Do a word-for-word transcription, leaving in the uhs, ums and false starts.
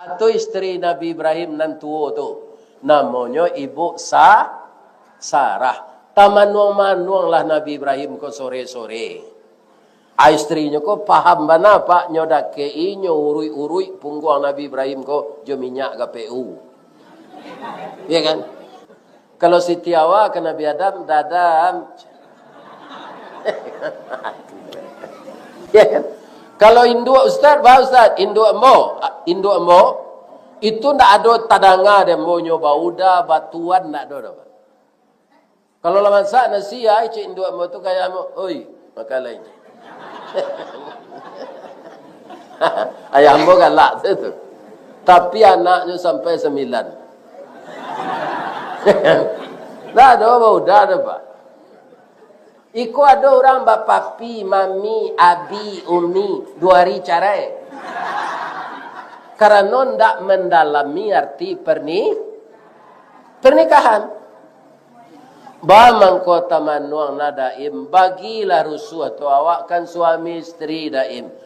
Atau isteri Nabi Ibrahim nan tuo tu, namonyo Ibu Sa-, Sarah. Tamanuang-manuanglah Nabi Ibrahim ko sore-sore. A, isterinyo ko paham bana, Pak, nyo dakek-i, nyo uruik-uruik pungguang Nabi Ibrahim ko jo minyak G P U. Iya kan? Kalau Siti Hawa ka Nabi Adam, "Dadam." Ya kan? Kalau induak ustaz, ba ustaz, induak ambo, induak ambo, itu ndak ado tadanga dek ambo nyo bauda, batuan, ndak ado doh, Pak. Kalau lah masak nasi, ai, cek induak ambo tu kayak ambo, "Oi, makan lai." Ayah ambo galak tu. Tapi anaknyo sampai sambilan. Ndak ado bauda doh, Pak. Iko ado urang bapapi, mami, abi, umi, duo ari carai. Karano ndak mandalami arti perni-, pernikahan. Ba mangko tamanuang na Daim, bagilah rusuah tu awak kan suami isteri Daim.